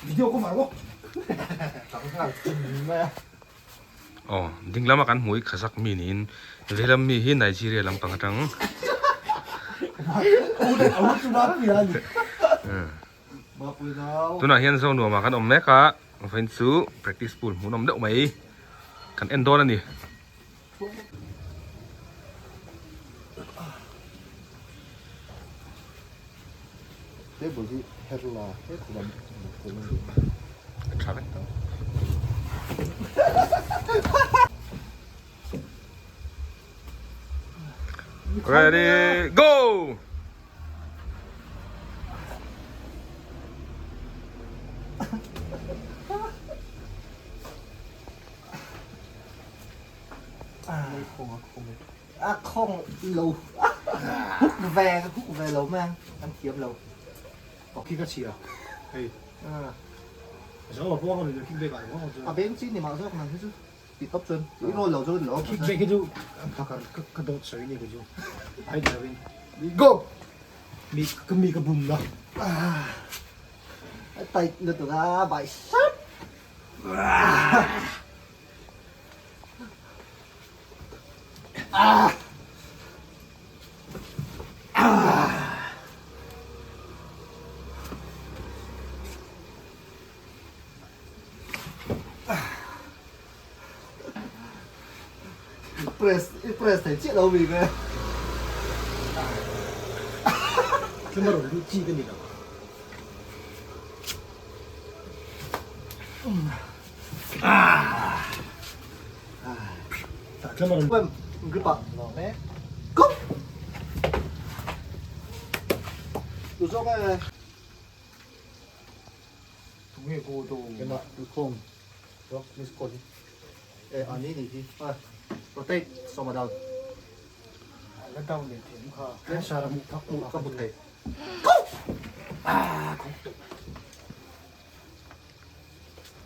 Video cover maw? Tang nghal chin mai a. Aw, ding lama kan hmuh hi Kazakh mi niin veilam mi hi Nigeria lampang atang. Tunah hian Zonuamah kan awm mek a, vawiin chu practice pool hmuhnawm deuh mai kan en dawn a ni. Table hi her la he khawp a A tha vek tawh. Ready go! A khawng lo huk ve huk ve lo mai an thiam lo. Khi ka chhia hei. Zo a buang ani kick back ah a beng chi ni mah zawk nang hi chu ti tawp chuan i roll lo chuan lo kick back hi chu phakar ka dawt sawi ni kei chu ai ni lovin go mi ka mi ka bum na a tight lutuk a bai sap Press, press thei chiah lo mi ve. Tlema rawn lut chi ka ni lo. Grip ah. Go! Tu zawk e. Tunge go do? Kema lukhum. Rock miss call hi. E ani ni hi. Rotate sawma down. La down leh thei kha. Sara mu thak mu ka mu thei.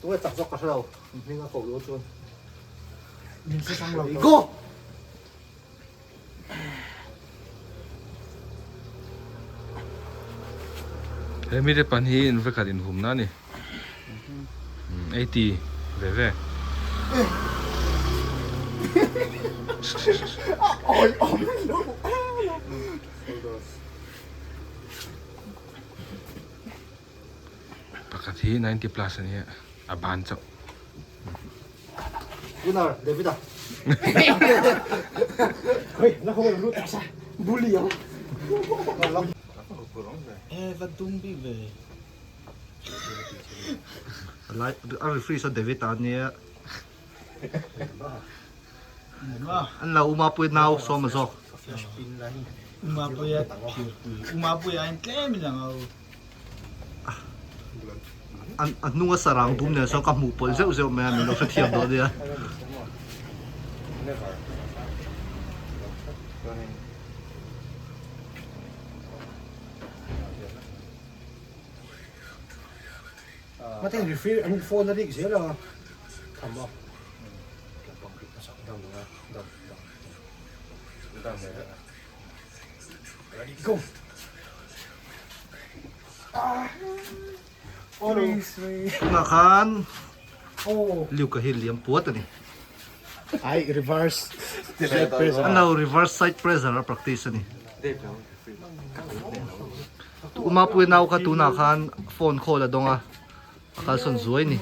Tunge chak zawk ka hre lo, hming a koh luh chuan. Min hre hrang lo. Go! He mite pan hi in vekhat inhumna a ni. 80 ve ve. Oi oi lo. Pakhat hi 90 plus a nia a ban chauh. Winner David a. Hei la ho lut ta sa. Bully ang. E va dum bik ve. Lai a referee saw David a nia. An lo uma pui nau sawm a zawk. Uma pui a phir pui. Uma pui a in tlem in lang au. A hnung a sarang dum nen sawn ka hmuh pawlh zeuh zeuh mai a min lo hrethiam dawn nia. Mate referee an phone a rik zel a tham a. Lampang rik hmasa dam a dam dam dam ready go. Tunah khan Luke-a hi liam puat a ni. Ai reverse side pressure. An lo reverse side pressure a practice a ni. Umapui nau kha tunah khan phone call a dawng a, a kalsawn zuai ni.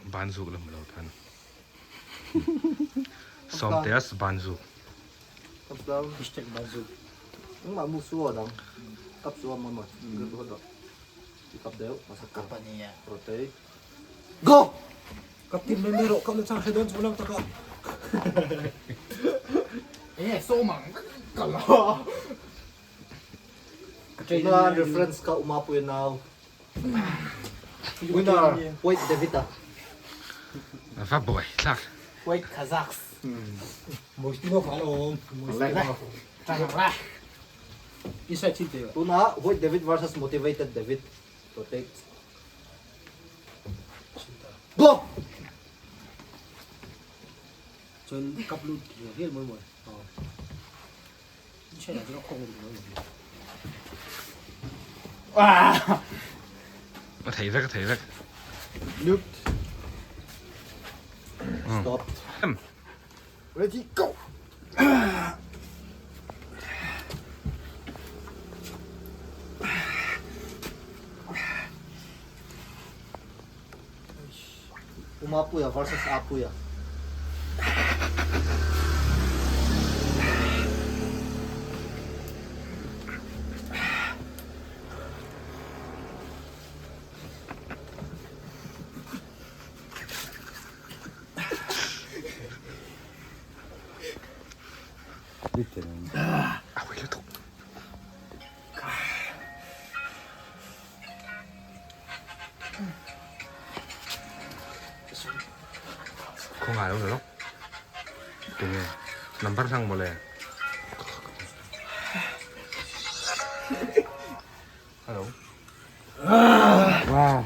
Banzuk la hmu lo tan. Sawmteas banzuk. Hashtag banzuk. Engmah mu su a dang. Kap su a mawi mawi. I kap deuh hmasa tur. Kap a nia. Rotate. Go! Kap tim mai mai rawh kap na chang hre dawn chu lang taka. Enge sawm ang ka la. Tuna reference ka Umapui nau. Winner White David a. Va buai thlak. White Kazakhs. Moistino kha alawm. Moistino. Tang ra. Inside chin te. Tuna White David versus Motivated David. Rotate. Go! Chuan kap lut hial hial mawi mawi. Inside ah chuan a khawng lut mawi mawi. A thei vek a thei vek. Looked. Stopped. Ready, go! Umapuia versus Apuia. A hui lutuk. Khawngai lo lawk. Tunge number hlang mawle. Hello. Wow.